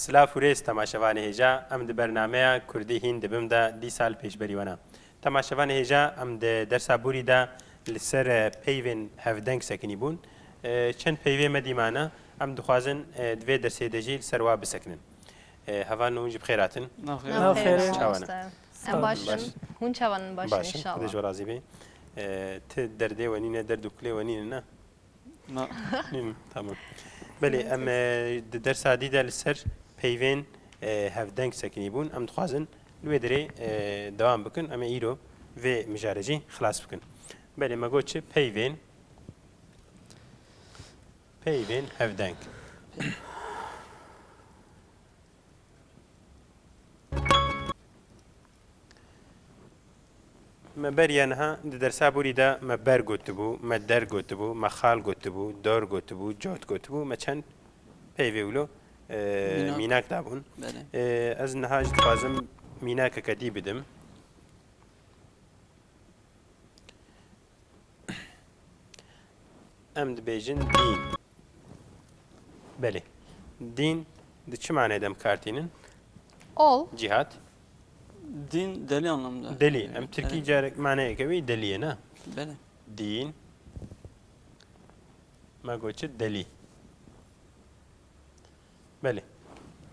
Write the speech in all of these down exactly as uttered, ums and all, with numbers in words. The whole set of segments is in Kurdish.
Silav û rêz temaşevanê hêja, em di bernameya Kurdî hîn dibim de dîsa li pêşberî we ne. Temaşevanê hêja, em di dersa borî de li ser, e, peyvên hevdeng sekinî bûn. E, çend peyvê me dî mane, em dixwazin, e, di vê dersê de jî li ser wa bisekinin. E, hevalno hûn jî bi xêr hatin. Nav xêr. Nav xêr. Çawa ne? Em baş in. Baş. Hûn çawa ne, baş in? Baş in, inşallah. Xwedê ji we razî be. E, ti derdê we nîne, derd û kulê we nîne, ne? Na. Nîn, tamam. Belê, em, e, di dersa dî de li ser peyvên, e, hevdeng sekinî bûn. Em dixwazin li wê derê, e, dewam bikin. Em ê îro vê mijare jî xilas bikin. Belê, me got çi? Peyvên, peyvên hevdeng. Me beriya niha di dersa borî de me ber gotibû, me der gotibû, me xal gotibû, dor gotibû, cot gotibû, me çend peyvê wilo, e, Mînak. Mînak dabûn. Belê. E, ez niha jî dixwazim mînakeke dî bidim. Em dibêjin dîn. Belê. Dîn di çi manê de em kar tînin? Ol. Cîhat? Din deli anlamda. Deli. Em tirkî, evet, carek maneyeke wî delî ye, ne? Belê. Dîn. Me got çi? Delî. Belê.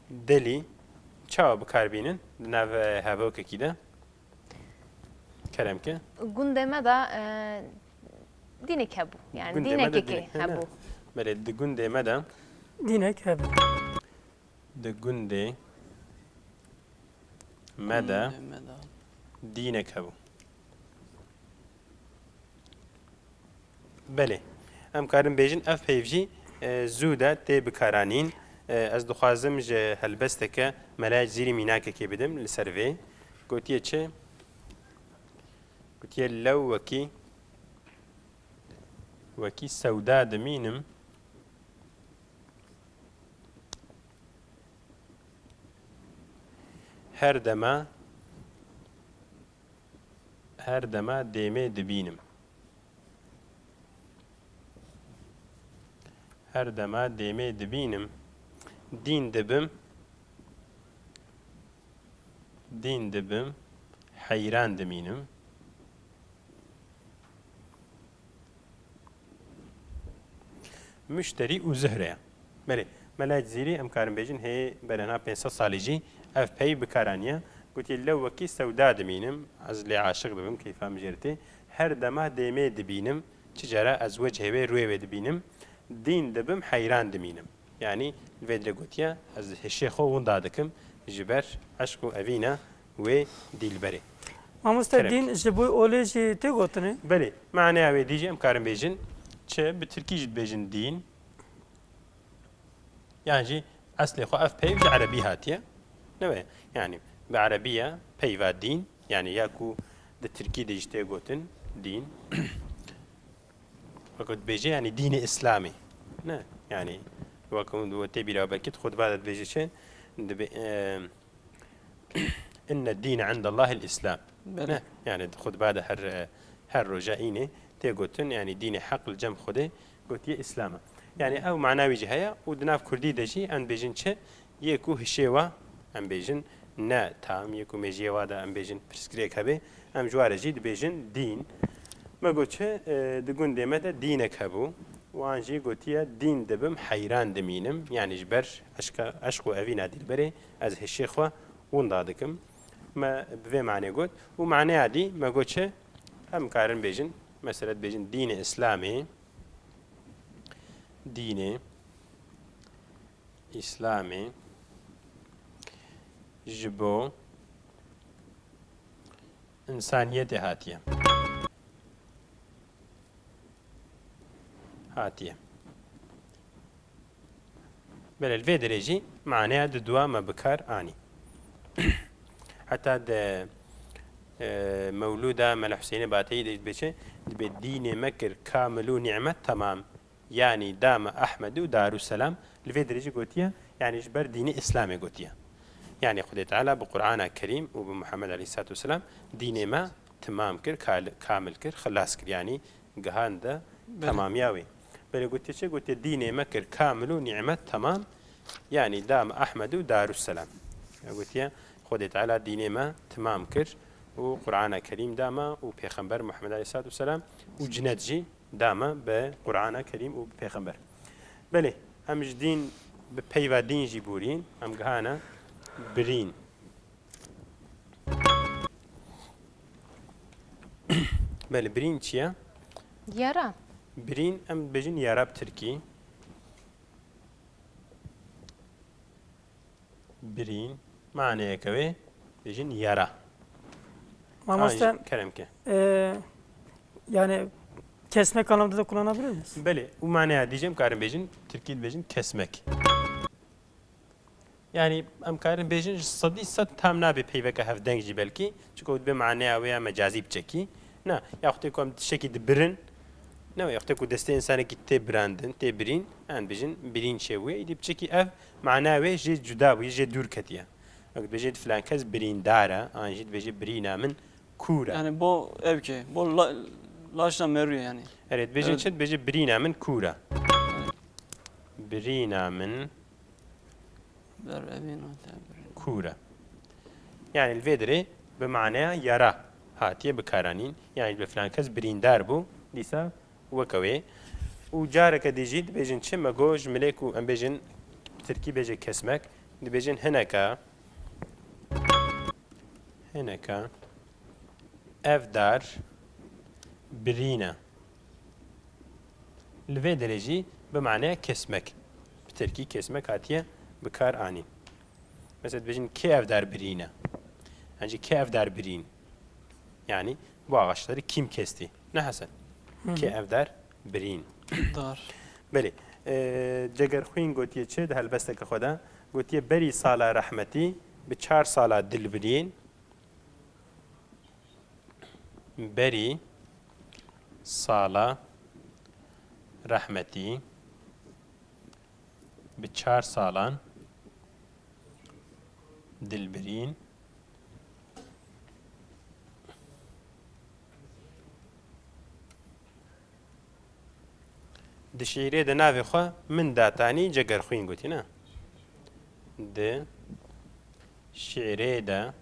Delî çawa bi kar bînin di nav, e, hevokekî de? Kerem ke. Gundê me de, e, dînek hebû. Yani gundê me de dînekekê dînek hebû. Belê, di gundê me de. Dînek hebû. Di gundê me de. Gundê me de. Dînek hebû. Belê. Em karin bêjin ev peyv jî, e, zû de tê bikaranîn. E, ez dixwazim ji helbesteke Mela Cizîrî mînakekê bidim li ser vê. Gotiye çi? Gotiye lew wekî, wekî sewda dimînim. Her dema, her dema dêmê dibînim. Her dema dêmê dibînim. Dîn dibim. Dîn dibim. Heyran dimînim. Muşterî û Zuhre. Belê, Mela Cizîrî, em karin bêjin, hê berena pênc sed salî jî ev pey bi kar aniye. Gotiye, lew wekî sewda dimînim, ez lê aşiq dibim, keyfa min jê re tê. Her dema dêmê dibînim, çi cara ez wecihê wê, rûyê wê dibînim, dîn dibim, heyran dimînim. Yanî, li vê dirê gotiye, ez hişê xwe winda dikim, ji ber eşq û evîna wê dîlberê. Mamoste, kerem, dîn ji bo olê jî tê gotinê? Belê, maneya wê dî jî em karin bêjin, çi bi tirkî jî dibêjin dîn, yan jî eslê xwe ev peyv ji erebî hatiye. Ne be? Yanî bi erebî ye peyva dîn, yanî ya ku di tirkî de jî tê gotin dîn. Weke dibêje, yanî dînê Îslamê. Ne? Yanî weke hûn tê bîra, belkî di xutba de dibêje çi? Dibe, e, inne dîne indallahil Îslam. Belê. Ne? Yanî di xutba de her, e, her roja înê tê gotin, yanî dînê heq li cem Xwedê gotiye Îslam e. Yanî ew mana wî jî heye û di nav kurdî de jî em dibêjin çi? Yê ku hişê wa, em bêjin, ne tam, yê ku mêjiyê wa de, em bêjin, pirsgirêk hebe, em ji wa re jî dibêjin dîn. Me got çi, e, di gundê me de dînek hebû û an jî gotiye, dîn dibim, heyran dimînim. Yanî ji ber eşka, eşq û evîna dîlberê ez hişê xwe winda dikim. Me bi vê manê got û maneya dî me got çi, em karin bêjin, mesela dibêjin dînê Îslamê, dînê Îslamê ji bo însaniyetê hatiye. Hatiye. Belê, li vê derê jî maneya di dua me bi kar anî. Heta di, e, Mewlûda Mele Huseyinê Bateyî de dibê çi? Dibê dînê me kir kamil û nîmet temam. Yanî dame Ehmedî û Darusselam, li vê derê jî gotiye, yanî ji ber dînê Îslamê gotiye. Yanî Xwedê Teala bi Qur'ana Kerîm û bi Muhammed aleyhisselatu vesselam dînê me timam kir, kal-, kamil kir, xilas kir. Yanî gihand de, belê, temamiya wê. Belê gotiye çi? Gotiye dînê me kir kamil û nîmet temam. Yanî da me Ehmed û Darusselam. Ya gotiye, Xwedê Teala dînê me timam kir û Qur'ana Kerîm da me û Pêxember Muhammed aleyhissalatu vesselam û cinet jî da me bi Qur'ana Kerîm û bi Pêxember. Belê, em ji dîn bi peyva dîn jî bûrîn, em gihane birîn. Belê, birîn çi ye? Yara. Birîn, em dibêjin yara bi tirkî. Birîn, maneyeke wê dibêjin yara. Mamoste, An jî kerem ke. E, yani kesmek anlamında da kullanabilir miyiz? Belê, û maneya dî jî em karin bêjin, tirkî dibêjin kesmek. Yani em karin bêjin ji sedî sed tam nabe peyveke hevdeng jî belkî, çunku ew dibe maneya wê ya mecazî biçekî. Na, yaxutê ku em tiştekî dibirin, ne, yaxutê ku destê însanekî tê birandin, tê birîn, em bêjin birîn çêbûye, îdî biçekî ev mana wê jê cuda bûye, jê dûr ketiye. Wek dibêjê filan kes birîndar e, an jî dibêjê birîna min kûr e. Yani bo ev ke, bo la-, laşna merû ye yani. Erê, dibêjin Evet. çi? Dibêjê birîna min kûr e. Birîna min Ber evîn û te birîn. kûr e. Yani li vê dirê bi maneya yara hatiye bikaranîn. Yani bi filan kes birîndar bû, dîsa weke wê. Û careke dî jî dibêjin çi? Me got ji milê ku em bêjin, bi tirkî bêje kesmek, dibêjin hineka, hineka ev dar birîn e. Li vê derê jî bi maneya kesmek, bi tirkî kesmek hatiye bi kar anîn. Mesela dibêjin kê ev dar birîn e? An jî kê ev dar birîn? Yani bu ağaçları kim kesti? Ne Hasan? Hı hı. Kê ev dar birîn? Dar. Belê. E, Cegerxwîn gotiye çi? Di helbesteke xwe de gotiye berî sala rehmetî bi çar sala dilbirîn, berî sala rehmetî bi çar salan dilbirîn di şîîrê de navê xwe Min Datanî Cegerxwîn gotî, ne? Di şîîrê de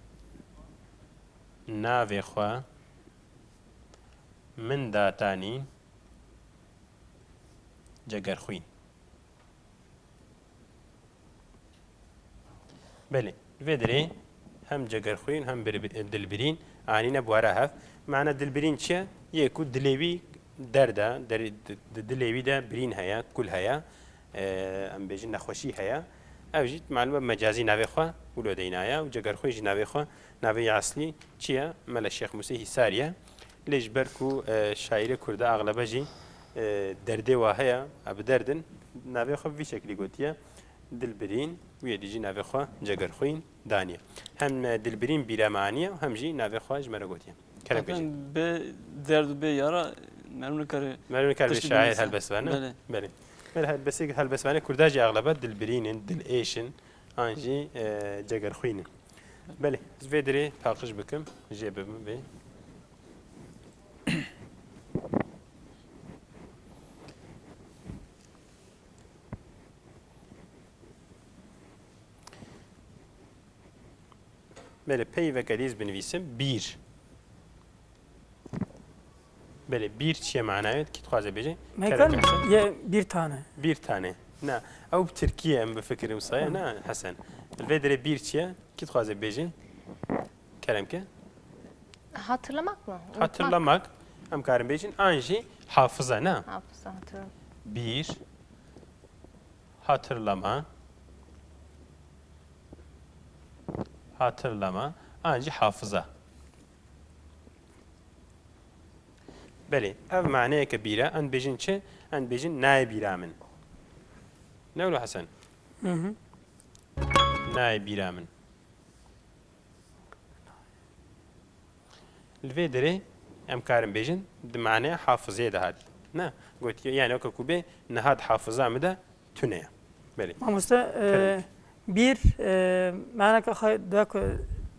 navê xwe Min Datanî Cegerxwîn. Belê, li vê derê hem Cegerxwîn hem bir-, Dilbirîn anîne bi wara hev. Mana Dilbirîn çi ye? Yê ku dilê wî derd e, der-, di, di dilê wî de birîn heye, kul heye, e, em bêjin nexweşî heye. Ev jî malum e mecazî navê xwe wilo deynaye û Cegerxwîn jî navê xwe, navê yê eslî çi ye? Mele Şêx Mûsê Hîsarî ye. Lê ji ber ku, e, şaîrê Kurda axlebe jî, e, derdê wa heye, e, bi derd in, navê xwe bi vî şeklî gotiye, Dilbirîn, wî yê dî jî navê xwe Cegerxwîn daniye. Hem, e, Dilbirîn bîra me aniye, hem jî navê xwe ji me re gotiye. Kerem Zaten bêjin. Bê derd û bê yara merû nikare Merû nikare bê tiştî şaîr binivîse. Helbestvan e? Belê. Belê. Belê, helbestê-, helbestvanê Kurda jî axlebe Dilbirîn in, Dilêş in, an jî, e, Cegerxwîn in. Belê, ez vê dirê paqij bikim, jê bibim vê. Belê, peyveke dî ez binivîsim, bîr. Belê, bir çiye manayê? Kî dixwaze bêje? Mekan Kerem Hesen. Ye bir tane. Bir tane. Na, ew bi tirkî ye, em bifikirin wisa ye. Tamam. Na, Hesen. Li vê derê bir çiye? Kî dixwaze bêje? Kerem ke. Hatırlamak mı? Unutmak. Hatırlamak. Em karin bêjin. An jî hafıza, na? Hafıza, hatırlamak. Bir. Hatırlama. Hatırlama. An jî hafıza. Belê, ev maneyeke bîr e, em dibêjin çi? Em dibêjin nayê bîra min. Ne wilo Hesen? Hı hı. Nayê bîra min. Li vê derê em karin bêjin, di maneya hafizê de hatî. Ne? Gotiye, yani weke ku bê niha di hafiza min de tune ye. Belê. Mamoste, e, Kerem. Bir, e, manaka xwe da ku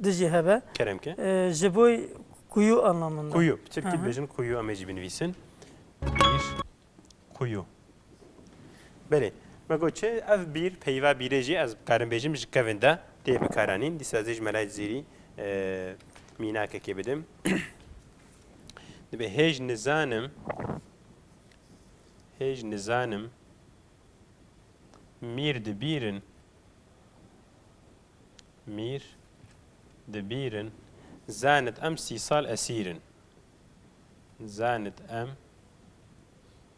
dijî hebe. Kerem ke. E, ji bo kuyu anlamında. Kuyu. Bi tirkî Aha. dibêjin kuyu, em ê jî binivîsin. Bir kuyu. Belê. Me got çi? Ev bîr, peyva bîrê jî ez karim bêjim ji kevin de tê bikaranîn. Dîsa ez ê ji Mela Cizîrî, e, mînakekê bidim. Dibe hêj nizanim, hêj nizanim, mîr dibîrin, mîr dibîrin, zanit em sî sal esîr in. Zanit em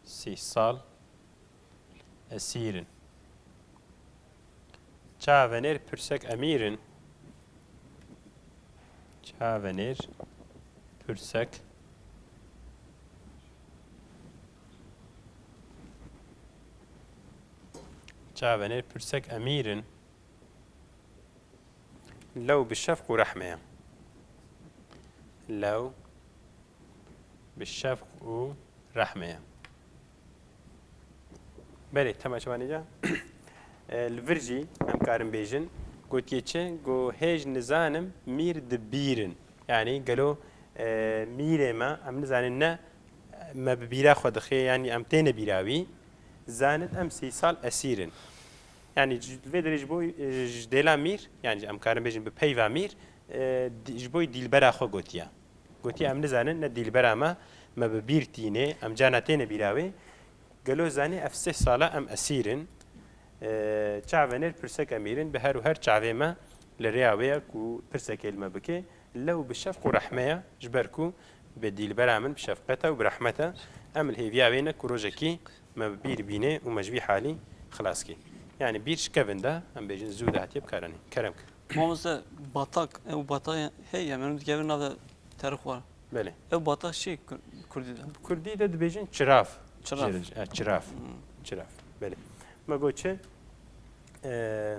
sî sal esîr in. Çavenêr pirsek emîr in. Çavenêr pirsek Çavenêr pirsek emîr in. Lew bi şefq û rehme ye. Lew bi şefq û rehme ye. Belê, temaşevanê can. E, li vir jî em karin bêjin, gotiye çi? Go hêj nizanim mîr dibîrin. Yanî gelo, e, mîrê me, em nizanin ne me bi bîra xwe dixê, yanî em têne bîra wî. Zanit em sî sal esîr in. Yanî ji, vê derê ji bo, e, ji dêla mîr, yanî em karin bêjin bi peyva mîr, e, di-, ji bo dîlbera xwe gotiye. Gotiye, em nizanin ne dîlbera me, me bi bîr tîne, em carna têne bîra wê. Gelo zanî ev sê sala em esîr in. E, çavenêr pirsek emîr in, bi her û her çavê me li rêya wê ye ku pirsekê li me bike. Lew bi şefq û rehme ye, ji ber ku bi dîlbera min bi şefqet e û bi rehmet e. Em li hêviya wê ne ku rojekî me bi bîr bîne û me ji vî halî xilas kê. Yanî bîr ji kevin de, em bêjin zû de hatiye bikaranîn. Kerem kir. Mamoste, batak, ew batak heye, me dikeve nave terix war. Belê. Ew batak çi Kur-, Kurdî de? Kurdî de dibêjin çirav. Çirav. Çir-, e, çirav. Hmm. Çirav. Belê. Me got çi? E,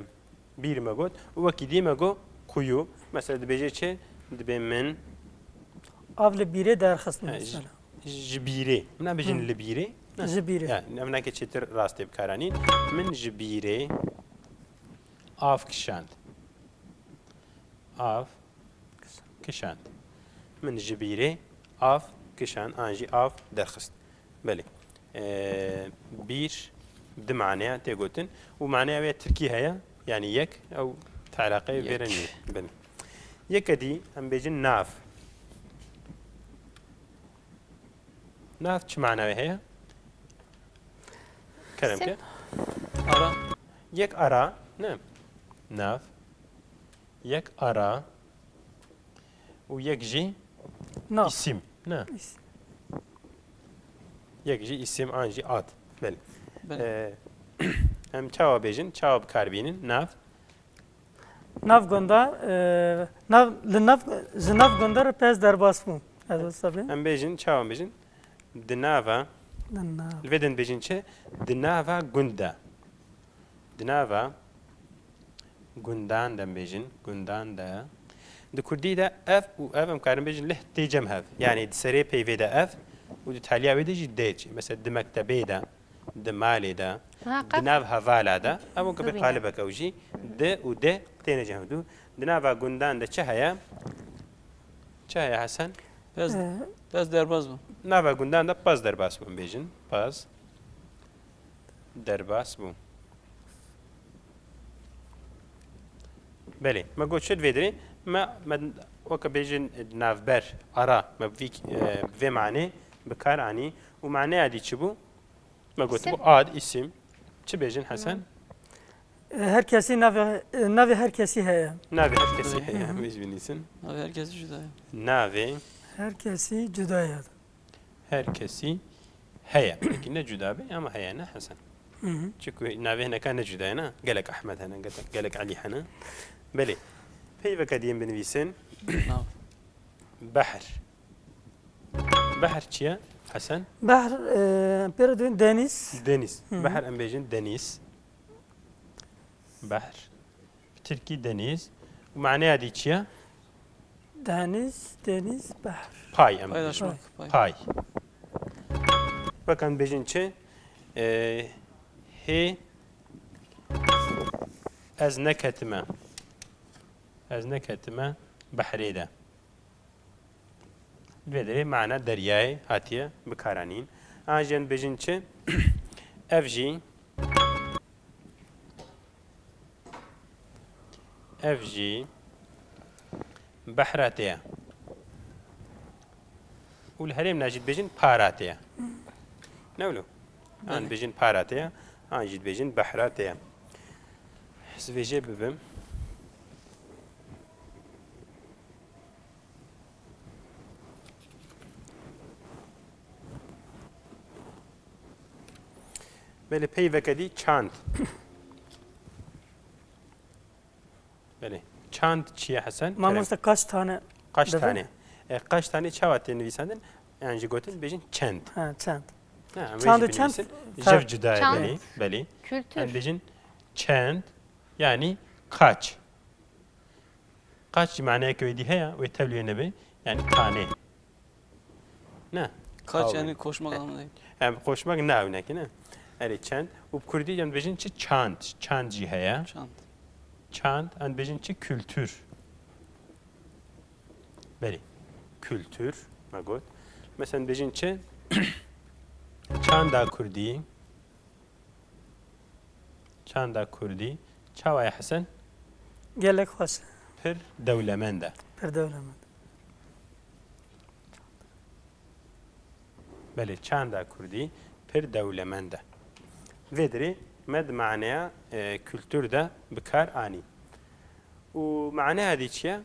bîr me got. Û wekî dî me got kuyu. Mesela dibêje çi? Dibê min. Av li bîrê derxist, he, mesela. Ji, ji bîrê. Min bêjin, hı, li bîrê. Ne? Ji bîrê. Ya, em nake çêtir rastê bikaranîn. Min ji bîrê av kişand. Av kişand. Min ji bîrê av kişand, an jî av derxist. Belê. Ee, bîr di maneya tê gotin. Û maneya wê tirkî heye, yanî yek, ew te'leqeyê vêre nîne. Belê. Yeke dî, em bêjin nav. Nav çi manayê heye? Kerem ke. Ara. Yek ara, ne? Nav. Yek ara. Û yek jî nav. Îsim, ne? Îsim. Yek jî îsim an jî ad. Belê. Belê. Ee, em çawa bêjin, çawa bi kar bînin? Nav. Nav gunda, e, nav, li nav, ji nav gunda re pez derbas bû. Ez wisa bê. Em bêjin, çawa bêjin? Di nava. Di nav. Li vê din bêjin çi? Di nava gund de. Di nava gundan de em bêjin, gundan de. Di kurdî de ev û ev em karin bêjin lih tê cem hev. Yanî di serê peyvê de ev û di taliya wê de jî dê çi. Mesela di mektebê de, di malê de, ha, di nav hevala de. Ev weke bê qalibek ew jî. Di û dê têne cem hev dû. Di nava gundan de çi heye? Çi heye Hesen? Pez, ee, pez derbas bû. Nava gundan de paz derbas bû em bêjin. Paz derbas bû. Belê, me got çi di vê derê? Me, me weke bêjin navber, ara, me bi vî, e, bi vê manê bi kar anî û maneya dî çi bû? Me got bû ad, îsim. Çi bêjin Hesen? E, her kesî navê, e, navê her kesî heye. Navê her kesî heye, hı hı, em jî binîsin. Navê her kesî cuda ye. Navê her kesî cuda ye. Her kesî heye. Belkî ne cuda be ama heye ne Hesen? Hı hı. Çiku navê hineka ne cuda ye ne? Gelek Ehmed hene, gelek, gelek Elî hene. Belê. Peyveke dî em binivîsin. Nav. Behr. Behr çi ye Hesen? Behr, e, pêre dibên deniz. Deniz. Hı hı. Behr em bêjin deniz. Behr. Bi tirkî deniz. Û maneya dî çi ye? Deniz, deniz, behr. Pay em bêjin. Paylaşmak, pay. Pay. Wek em bêjin çi? Ee, hê ez neketime. Ez neketime behrê de. Li vê derê mana deryayê hatiye bikaranîn. An jî em bêjin çi? Ev jî Ev jî behra te ye. Û li herêmna jî dibêjin para te ye. Ne wilo? An Belê. dibêjin para te ye, an jî dibêjin behra te ye. Ez vê jê bibim. Belê, peyveke dî çand. Belê. Çand çi ye Hesen? Kerem. Mamoste, kaç tane Kaç dibe? tane? E, kaç tane çawa tê nivîsandin? Yan jî gotin bêjin çend. Ha, çend. Ha, em Çand û vê jî çend binivîsin. fer- Jev cuda ye, Çand. belê, belê. Kültür. Em bêjin çend, yani kaç. Kaç jî maneyeke wê dî heye, wê tevlî wê nebe, yani tane. Ne? Kaç Aw, yani yani. koşmak E, anlamında değil. Em koşmak ne ewnekî ne? Erê çend. Û bi kurdî em dibêjin çi çand. Çand jî heye. Çand. Çand, em dibêjin çi kültür. Belê. Kültür, me got. Mesela dibêjin çi? Çanda kurdî. Çanda kurdî. Çawa ye Hesen? Gelek xweş e. Pir dewlemend e. Pir dewlemend. Belê, çanda kurdî pir dewlemend e. Vê dirê me di maneya, e, kultur de bi kar anî. Û maneya dî çi ye?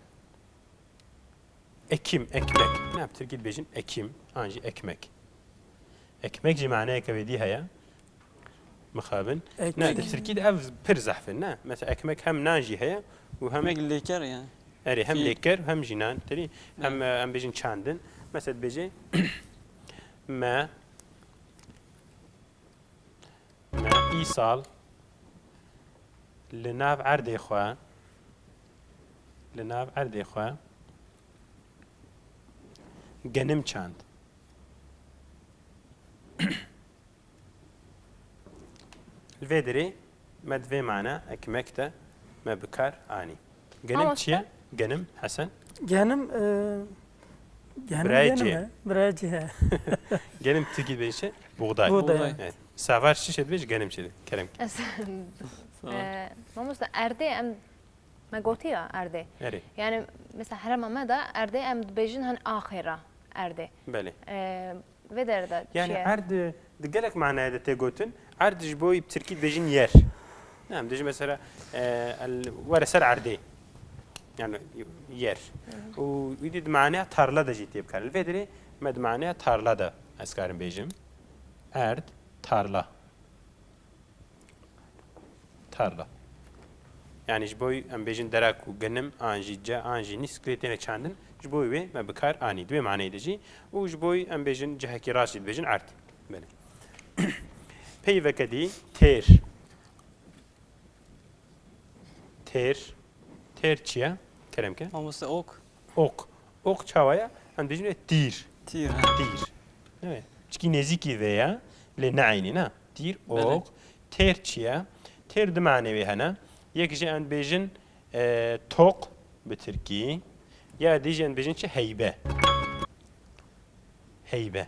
Ekim, ekmek. Ne, bi tirkî dibêjin ekim, an jî ekmek. Ekmek jî maneyeke wê dî heye. Mixabin. Ekmek. Ne, di tirkî de ev pir zehf in, ne? Mesela ekmek hem nan jî heye û hem Ekmek lêker yani. Erê, hem Fî- lêker, hem jî nan. Terî, hem, Evet. e, em bêjin çandin. Mesela dibêje, me, me îsal li nav erdê xwe, li nav erdê xwe genim çand. Li vê dirê me di vê mana ekmek de me bi kar anî. Genim Mamoste? çi ye? Genim, Hesen? Genim, e, genim, Birayê genim cê. e. Birayê cê he. Genim tirkî dibêje çi? Buğday. Buğday. Buğday. Evet. Savar çi şey dibêje? Genim çi? Kerem. Ez, Sağ ol. e, mamoste, erdê em Me gotiya erdê. Erê. Yani mesela herêma me de erdê em dibêjin hani axêra erdê. Belê. Ee, vê dere de Yani çi ye? erd di gelek manaya de tê gotin. Erd ji bo wî bi tirkî dibêjin yer. Ne, em dibêjin mesela, e, el, were ser erdê. Yani yer. Hı hı. Û wî dî di manaya tarla de jî tê bikarin. Li vê derê me di manaya tarla de ez karim bêjim. Erd, tarla. Tarla. Yani ji bo em bêjin dera ku genim an jî ce an jî nîsk lê têne çandin, ji bo wê me bi kar anî. Di wê maneyê de jî û ji bo em bêjin cihekî rast jî dibêjin erd. Belê. Peyveke dî têr. Têr. Têr çi ye? Kerem ke. Mamoste, ok. Ok. Ok çawa ye? Em dibêjin wê tîr. Tîr, ha. Tîr. Evet. Çikî nêzîkî vê ye, lê ne eynî ne. Tîr, Belê. ok. Têr çi ye? Têr du manê wê hene. Yek jî em dibêjin, e, tok bi tirkî. Ya dî jî em dibêjin çi? Heybe. Heybe.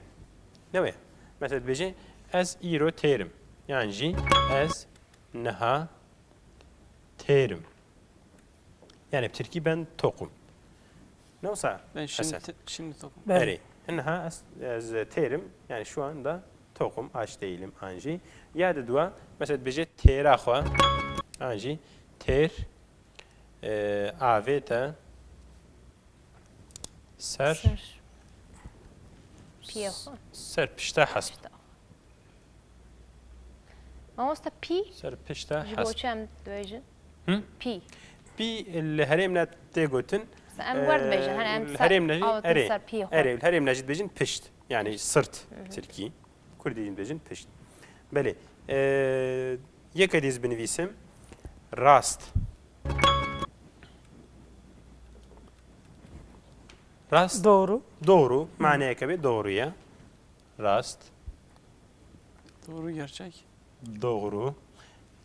Ne wê? Mesela dibêje, ez îro têr im. Yan jî ez niha têr im. Yani bi tirkî ben tokum. Ne wisa Ben şimdi, Hesen? te- şimdi tokum. Belê. Erê. Niha ez, ez têr im. Yani şu anda tokum, aç değilim an jî. Ya di dua, mesela dibêje têra xwe. An jî têr, e, avête ser, Ser. Piyê xwe. ser pişta hesp. Pişta. Mamoste pî Ser pişta ji bo hesp. çi em dibêjin? Hı? Pî. Pî li herêmna tê gotin. Mesela em wer dibêjin, Ee, hani em li ser herêmna jî, avêtin erê, ser piyê xwe. Erê, li herêmna jî dibêjin pişt. Yani sırt Hı hı. tirkî. Kurdî jî dibêjin pişt. Belê. Ee, yeke dîz binivîsim. Rast. Rast. Doğru. Doğru. Hı. Maneyeke bê doğru ye. Rast. Doğru, gerçek. Doğru.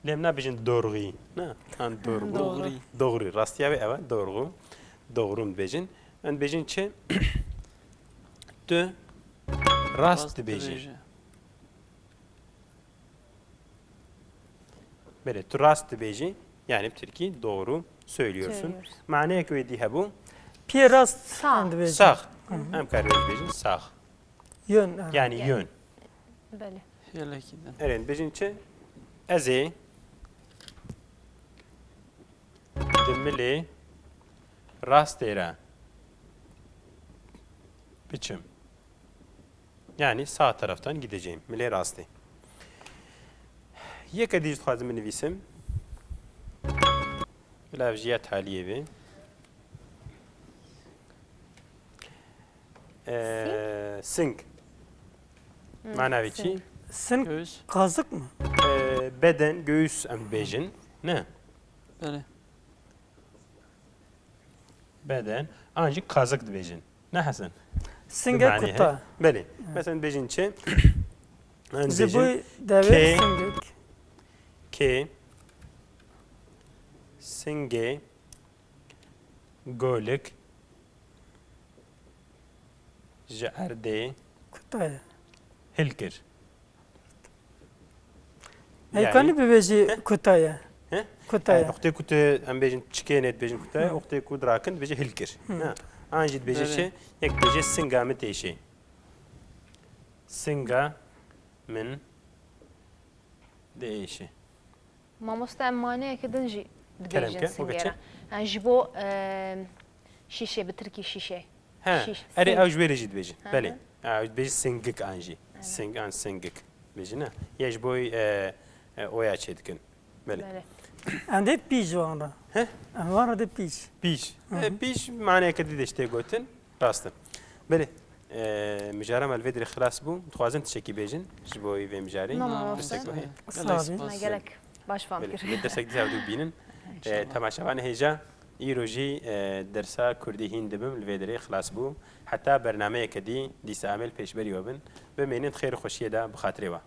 Lê em nabêjin doğru. Ne? Han doğru. Doğru. Doğru. Rastiya wê ew e, doğru. Doğru em dibêjin. Em dibêjin çi? Tu rast Rast dibêjî. dibêje. Belê, tu rast dibêjî. Yani bi tirkî doğru söylüyorsun. Söylüyorsun. Maneyek wê dî hebû. Piyê rast Sağ. em dibêjin. Sağ. Em kar wê bêjin sağ. Yön. Evet. Yani yön. Belê. Gelekî din. Erên bêjin çi? Ez ê di milê rastê re biçim. Yani sağ taraftan gideceğim. Milê rastê. Yeke dî jî dixwazim binivîsim. Bila ev jî ya taliyê be. Ee, sing. Mana wê çi? Sing. Sing Sing. kazık mı? Ee, beden, göğüs em dibêjin. Ne? Belê. Beden. An jî kazık dibêjin. Ne Hesen? Singe kuta. Belê. Mesela dibêjin çi? An Ji dibêjin bu devê K. singek. K. Singê golik ji erdê Kuta ye. hilkir. Ey kanî bibêjî kuta ye. He? Kuta ye. Wextê ku tu em bêjin çikê ne dibêjin kuta ye, wextê ku dirakin dibêje hilkir. Ha. An jî dibêje çi? Yek dibêje singa min têşê. Singa min diêşê. Mamoste em maneyeke din jî dibêjin singê re. Yani ji bo e, şîşe, bi tirkî şîşe. He, Şîş, erê sing. Ew ji wê re jî dibêjin. Hı Belê. Hı. Ew dibêjin singik an jî. Sing an singik. Dibêjin ne? Ya ji bo e, e, oya çê dikin. Belê. Belê. Em dê pîj wan re. He? Em wan re dê pîj. Pîj. E, pîj maneyeke dî de tê gotin. Rast e. Belê. E, mijara me li vê dirê xilas bû. Dixwazin tiştekî bêjin. Ji bo vê mijarê. Mama Tiştek Hafsa. wahê. Sağ olun. Spas. Gelek baş fam Belê. kir. Li dersek dî hevdû bînin. E, İnşallah. Temaşevanê hêja. Îro jî e, dersa kurdî hîn dibim. Li vê dirê xilas bû. Heta bernameyeke dî dîsa em ê li pêşberî we bin. Bimînin xêr û xweşiyê de bi xatirê we.